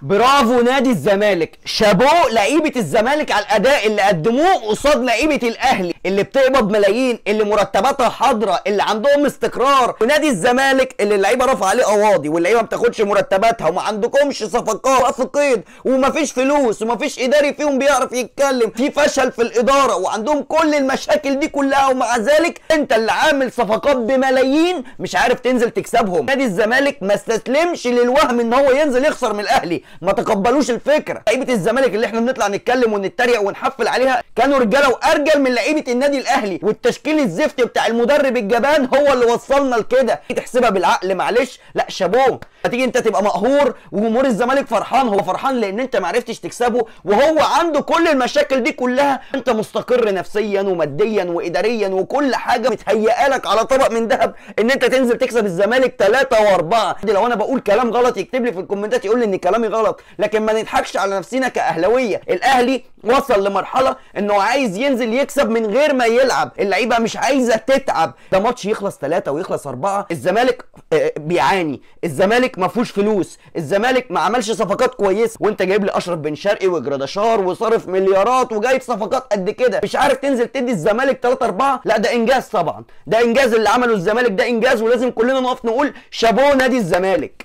برافو نادي الزمالك، شابوه لعيبة الزمالك على الاداء اللي قدموه قصاد لعيبة الاهلي اللي بتقبض ملايين، اللي مرتباتها حاضره، اللي عندهم استقرار. ونادي الزمالك اللي اللعيبة رافعه عليه قواضي، واللعيبة ما بتاخدش مرتباتها، وما عندكمش صفقات وقف قيد، ومفيش فلوس، ومفيش اداري فيهم بيعرف يتكلم، في فشل في الادارة، وعندهم كل المشاكل دي كلها، ومع ذلك انت اللي عامل صفقات بملايين مش عارف تنزل تكسبهم. نادي الزمالك ما استسلمش للوهم ان هو ينزل يخسر من الاهلي، ما تقبلوش الفكرة. لعيبة الزمالك اللي احنا بنطلع نتكلم ونتريق ونحفل عليها كانوا رجاله وارجل من لعيبة النادي الاهلي، والتشكيل الزفت بتاع المدرب الجبان هو اللي وصلنا لكده. تحسبها بالعقل معلش، لا شابوه. هتيجي انت تبقى مقهور وجمهور الزمالك فرحان، هو فرحان لان انت ما عرفتش تكسبه وهو عنده كل المشاكل دي كلها. انت مستقر نفسيا وماديا واداريا وكل حاجة متهيئه لك على طبق من ذهب ان انت تنزل تكسب الزمالك 3 و4. لو انا بقول كلام غلط يكتب لي في الكومنتات يقول لي ان كلامي غلط، لكن ما نضحكش على نفسنا كاهلاويه. الاهلي وصل لمرحلة انه عايز ينزل يكسب من غير ما يلعب، اللعيبة مش عايزه تتعب. ده ماتش يخلص 3 ويخلص 4. الزمالك بيعاني، الزمالك ما فيهوش فلوس، الزمالك ما عملش صفقات كويسة، وانت جايب لي اشرف بن شرقي وجرادشار وصارف مليارات وجايب صفقات قد كده، مش عارف تنزل تدي الزمالك 3 4. لا ده انجاز طبعا، ده انجاز اللي عمله الزمالك، ده انجاز ولازم كلنا نقف نقول شابوه نادي الزمالك.